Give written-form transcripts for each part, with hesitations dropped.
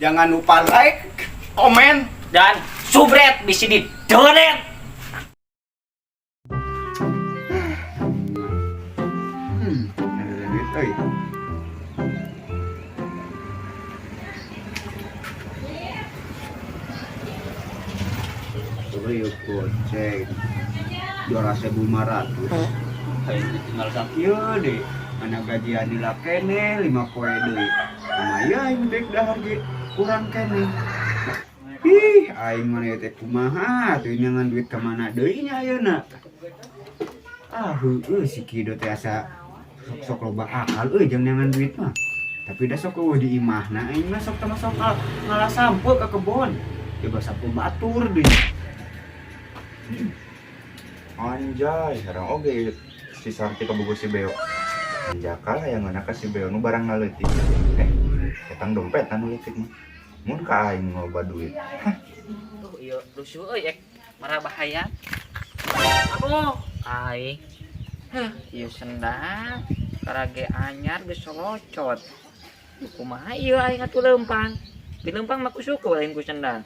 Jangan lupa like, Komen dan subret di sini donet. Ada duit euy. Tuh yuk goceng 2.500. Aing tinggal sakieu deh. Mana gajian lila keneh 5 poe deui. Lumayan aing dek dahar ge kurang keneh. Ih, aing mana teh kumaha tuh nyangan duit ka mana deui nya ayeuna. Ah, heueuh si Kido teh asa sok-sok loba akal euy jang neangan duit mah. Tapi da sok eueuh di imahna aing mah sok teh masuk ngalah sampo ka kebon. Coba sapu batur deui. Anjay, sekarang oge si Sarti kabogo si Beo. Anjaka lah yang mana ka si Beo nu barang naleutik. Etang dompet anu leutik mah. Mun ka aing loba duit. Hah, Tuh iya lusuh euy ek marah bahaya. Aduh, aing. Heh, ieu sendang karage anyar geus solocot. Kumaha ieu aing atuh leumpang. Di leumpang mah ku suku lain ku sendang.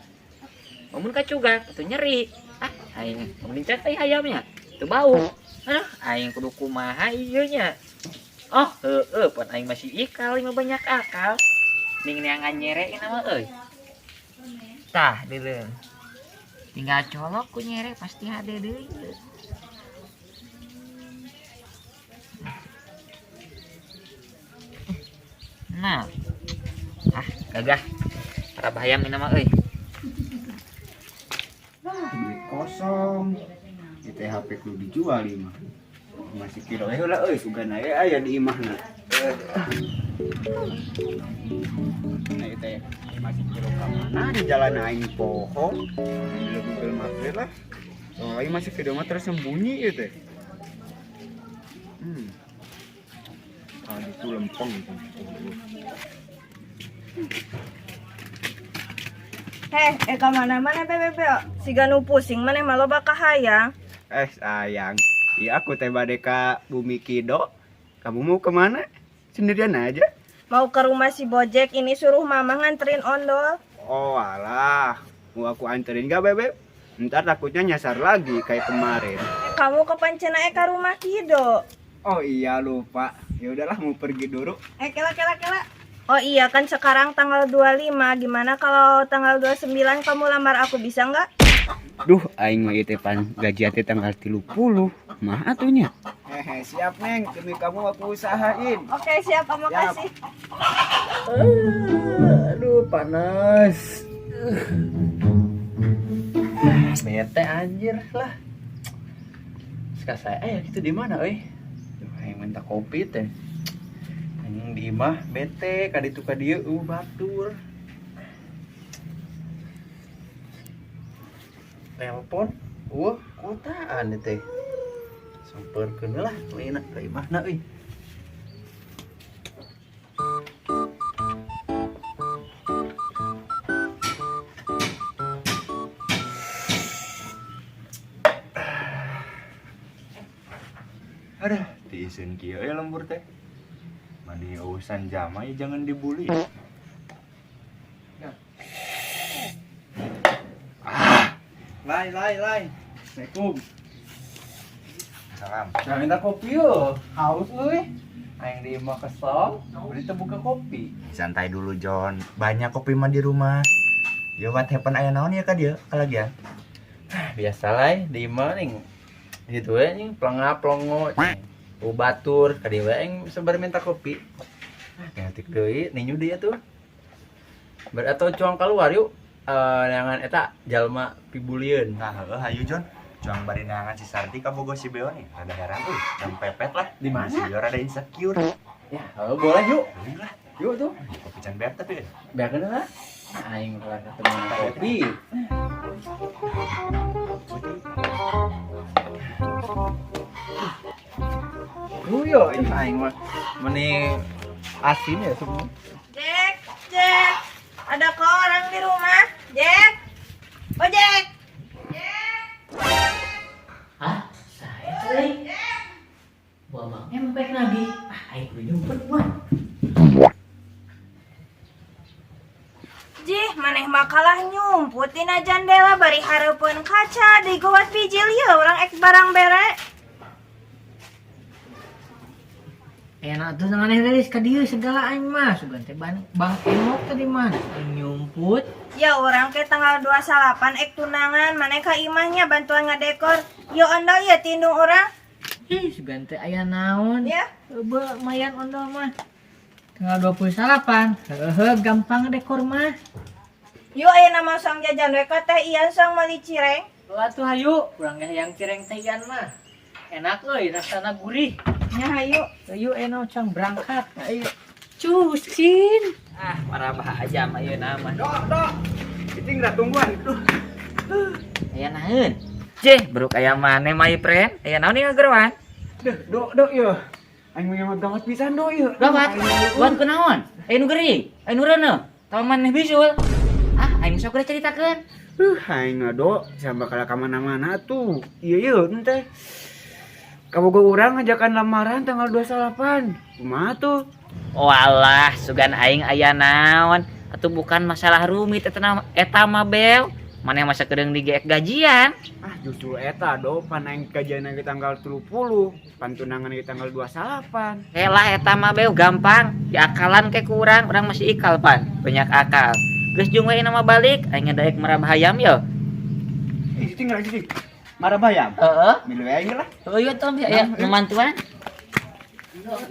Mun kacugak atuh nyeri. Ah, aing mending cek euy hayamnya. Teu bau. Aduh, aing kudu kumaha ieu nya. Oh, heueuh pan aing masih ikal mah banyak akal. Ning neangan nyere mah euy. Tah, deuleu. Tinggal colok ku nyere pasti hade deui. Nah. Ah, gagah. Para bahaya mina mah euy. Duit kosong. Di THP kudu dijual ieu mah. Masih kira we heula euy sugan aya aya di imahna. Nah, ieu teh masih kira ka mana di jalan aing poho. Di Google Maps lah. Oh, aing masih kira mah tersembunyi ieu teh. Tadi tuh lempeng itu. Heh, ka mana-mana bebe siga nu pusing maneh mah loba kahayang. Sayang. Iya aku teh bade ka Bumi Kido. Kamu mau kemana? Sendirian aja. Mau ke rumah si Bojek ini suruh mama nganterin ondol. Oh alah, mau aku anterin gak bebek? Ntar takutnya nyasar lagi kayak kemarin. Kamu kapan cenah ka rumah Kido? Oh iya lupa. Ya udahlah mau pergi dulu. Kela kela kela. Oh iya kan sekarang tanggal 25. Gimana kalau tanggal 29 kamu lamar aku bisa nggak? Duh, aing mah ieu teh pan gajian teh tanggal 30. Mah atunya. Hehe, siap Neng, demi kamu aku usahain. Oke, siap, makasih. Aduh, panas. Bete anjir lah. Sekarang saya gitu di mana euy? Duh, aing minta kopi teh. Anjing di imah bete kaditu ka dieu batur. Telepon, wah kotaan teh. Samperkeun lah lina ka imahna euy. Aduh, tiiseun kieu euy lembur teh. Mani urusan jama ya jangan dibully. Lai lai lai. Assalamualaikum. Salam. Nah, minta kopi yo. Haus euy. Aing di imah kesel, beli teu buka kopi. Santai dulu John, banyak kopi mah di rumah. Yo what happen aya naon ya ka dieu kalagian? Biasa lah di imah ning. Gitu we ning plonga-plongo. Batur ka dieu we aing sabar minta kopi. Ngetik deui ninyu deui atuh. Ber atau cuang keluar yuk. Neangan eta jalma pibulieun. Nah, heueuh hayu John. Cuang bari neangan si Sarti ka bogo si Beo nih. Rada heran euy, jam pepet lah. Di mana? Si Beo rada insecure. Ya, heueuh boleh yuk. Heueuh lah. Yuk tuh. Kopi can beak tapi. Beakeun lah. Aing kelar ketemu kopi. Yo, aing mah meni asin ya semua. Jack, Jack, ada kok orang di rumah? Jack, oh Jack. Ah, saya euy. Buah bang empek lagi. Ah, aing kudu nyumpet buah. Ji, Maneh mah kalah nyumput dina jandela bari hareupeun kaca digowat bijil ieu urang ek barang bere. Enak tuh maneh rilis ka dieu segala aing mah sugan teh bang emok tadi mah nyumput. Ya urang ke tanggal 28 ek tunangan maneh ka imahnya bantuan ngadekor. Yo ondol ya tindung urang. Ih sugan teh aya naon? Ya. Beuh mayan ondol mah. Tanggal 28. Heuh gampang dekor mah. Yo ayeuna mah sang jajan we ka Teh Ian sang meuli cireng. Atuh hayu, urang ge hayang cireng Teh Ian mah. Enak euy, rasana gurih. Nya hayu. Ayo enak cang berangkat. Ayo. Cusin. Ah, marabah aja mah ieu mah. Dok, dok. Cicing dah tungguan. Duh. Aya naeun. Cih, beruk aya maneh mah ieu pren. Aya naon ieu geroan? Duh, dok, dok ieu. Aing mah gawat pisan dok ieu. Gawat. Gawat kunaon? Aya nu gering, aya nu reuneuh. Tah maneh bisul. Ah, aing sok geura caritakeun. Aing mah dok, sampe bakal ka mana-mana tuh. Ieu ieu teh. Kabogo urang ngajakan lamaran tanggal 28. Kumaha tuh? Walah, sugan aing aya naon? Atuh bukan masalah rumit eta eta mah bel. Maneh masa kedeung digeek gajian. Ah, justru eta do, pan aing gajian ge tanggal 30, pan tunangan ge tanggal 28. Helah eta mah bel gampang, diakalan ke ku urang, urang masih ikal pan, banyak akal. Geus jung we nama balik, aing daek marabah hayam yo. Eh, cicing lah cicing. Marabah hayam? Heeh. Milu aing lah. Heuh ieu tong aya memantuan.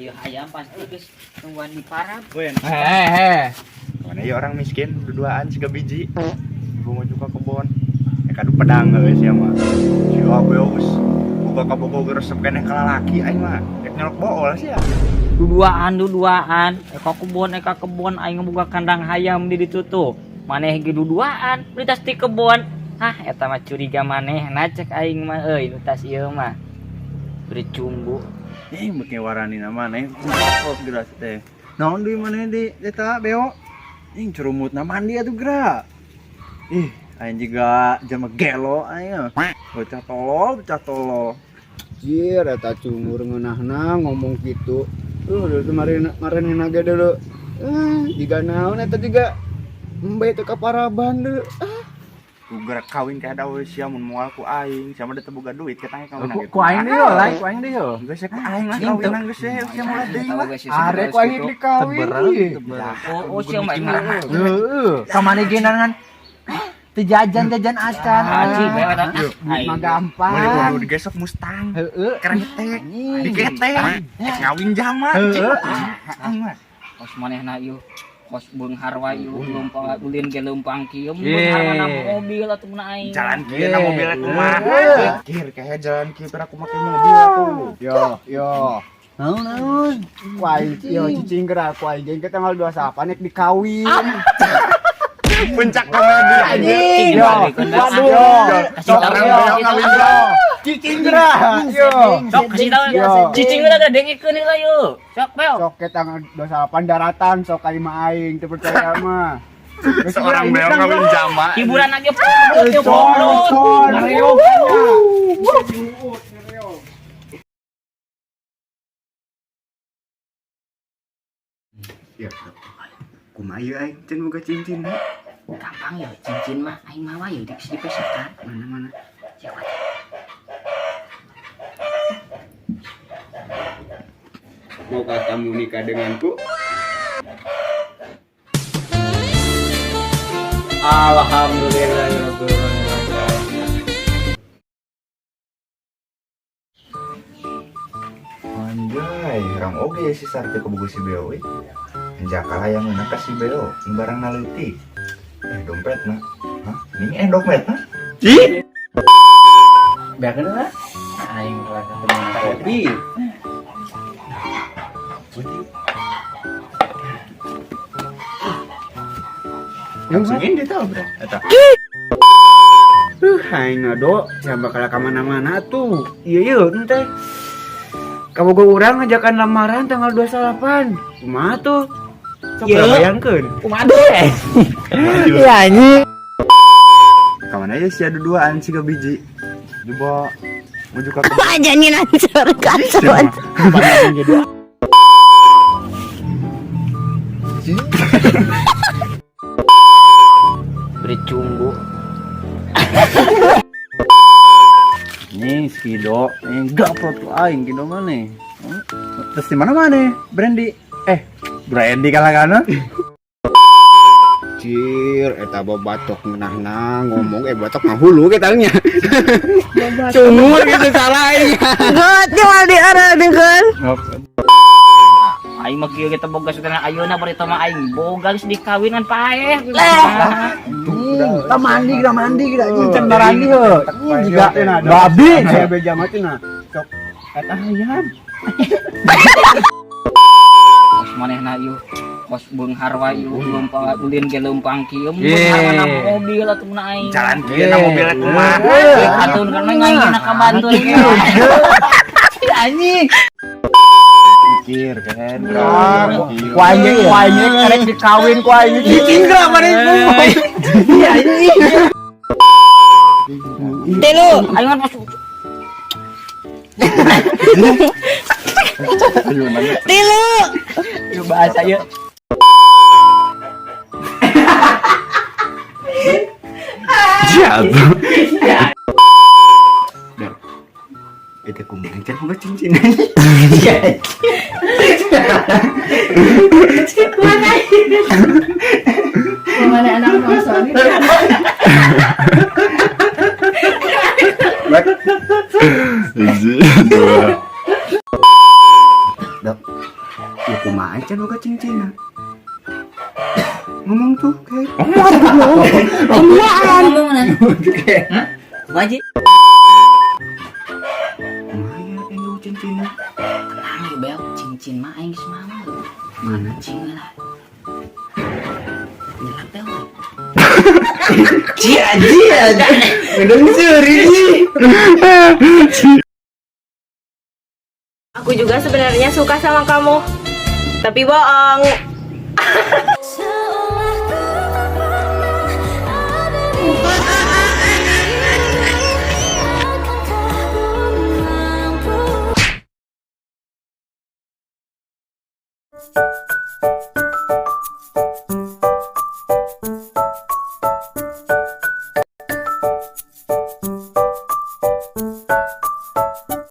Ieu hayam pasti geus tungguan di parab. Hehe. Mana ya orang miskin berduaan siga biji. Gua mau juga kebon. Kadu pedang geus sia mah. Sia beus. Boga kabogo geus resep keneh ka lalaki aing mah. Rek nyolok bool sia. Duduaan duduaan, eka kebon aing boga kandang hayam di ditu tuh. Maneh ge duduaan, beli tas ti kebon. Hah, eta mah curiga maneh, na cek aing mah euy nu tas ieu mah. Beri cumbu. Ih, make warani na maneh. Kos geura teh. Naon deui maneh di eta beo? Ih, curumutna mandi atuh geura. Ih, aing juga jelema gelo aing. Bocah tolol, bocah tolol. Jir, eta cumur ngeunahna ngomong kitu. Dulu kemarin marenena ge dulu. Jiga naon eta jiga embe teu kaparaban dulu. Ku geura kawin ka ada we sia mun moal ku aing, sia mah teu boga duit ketangnya kawin Ku ku aing deui lah, ku aing deui. Geus ku aing lah kawinan geus sia moal deui lah. Are ku aing dikawin. Oh, sia mah marah. Heeh, ka maneh ge nangan teu jajan-jajan acan. Aji, bae eta. Duit mah gampang. Meuli kudu digesok Mustang. Heeh. Keretek, diketek, ngawin jama. Heeh. Aing mah. Kos manehna ieu. Kos beunghar wae ieu leumpang ulin ge leumpang kieu beunghar mana mobil atuh mun aing. Jalan kieu na mobilnya kumaha? Kir kayak jalan kieu pernah aku make mobil atuh. Yo, yo. Naon naon. Ku aing yo cicing geura ku aing ge tanggal 28 nek dikawin. Puncak komedi anjing. Yo, waduh. Kasih tahu Orang beo ngawin bro. Cicing geura. Yo. Sok kasih tahu. Cicing geura ada dengekeun heula yeuh. Sok beo. Sok ke tanggal 28 daratan sok ka imah aing teu percaya mah. Seorang beo ngawin jama. Hiburan aja poklut. Con, Ya, kumaha ieu aing can boga cincin ha? Gampang ya cincin mah aing mawa yeuh di dipesakan. Mana-mana. Maukah kamu nikah denganku? Alhamdulillah ya Rabbil. Anjay, orang oge si Sarti kabogo si Beo we. Anjaka hayang ngeunah ka si Beo, barang naleutik. Dompetna. Hah? Ini dompetna? Beakeun lah. Aing kelar ketemu kopi. Langsungin dia tahu bro. Eta. Aing ngado, sia bakal ka mana-mana tuh. Ieu ieu teh. Kabogo urang ngajakan lamaran tanggal 28. Kumaha tuh? Sok bayangkeun. Kumaha deh? Ya anjing. Kamana aja sih ada duaan siga biji. Coba menuju ke Janin hancur kacau. Kido, gaprot ku aing Kido mana? Terus di mana mana? Brandy. Eh, Brandy kalah kana. Cir, eta batok ngeunahna ngomong batok ngahulu kita nya. Cungur gitu salah aing. God, jual di arah dengan. Aing mah kieu kita boga saudara ayeuna berita mah aing boga geus dikawin paeh. Kita mandi, kita mandi, kita can barandi heuh. Juga babi. Saya beja mah cenah. Sok eta hayam. Kos manehna ieu kos beunghar wae ieu leumpang ulin ge leumpang kieu beunghar mana mobil atuh mun aing. Jalan kieu na mobilnya kumaha. Atuh kan ngaingina ka Bantul. Anjing. Mikir kan. Ku aing ku aing erek dikawin ku aing. Cicing geura maneh. Iya anjing. Tilu. Aing kan masuk Tilu. bahasa ieu. Jatuh. Eta kumaha can boga cincin. Mana anak kosong. Hiji, dua. Dok. Ya kumaha can boga cincinna. Ngomong tuh kayak Ngomong mana? Hah? Wajib. kumaha ya aing cincinna. Tenang ya bel, cincin mah aing geus mama. Mana? Cing lah. Nyelap bel. Cia anjing. Ngedeng seuri. Aku juga sebenarnya suka sama kamu. Tapi bohong.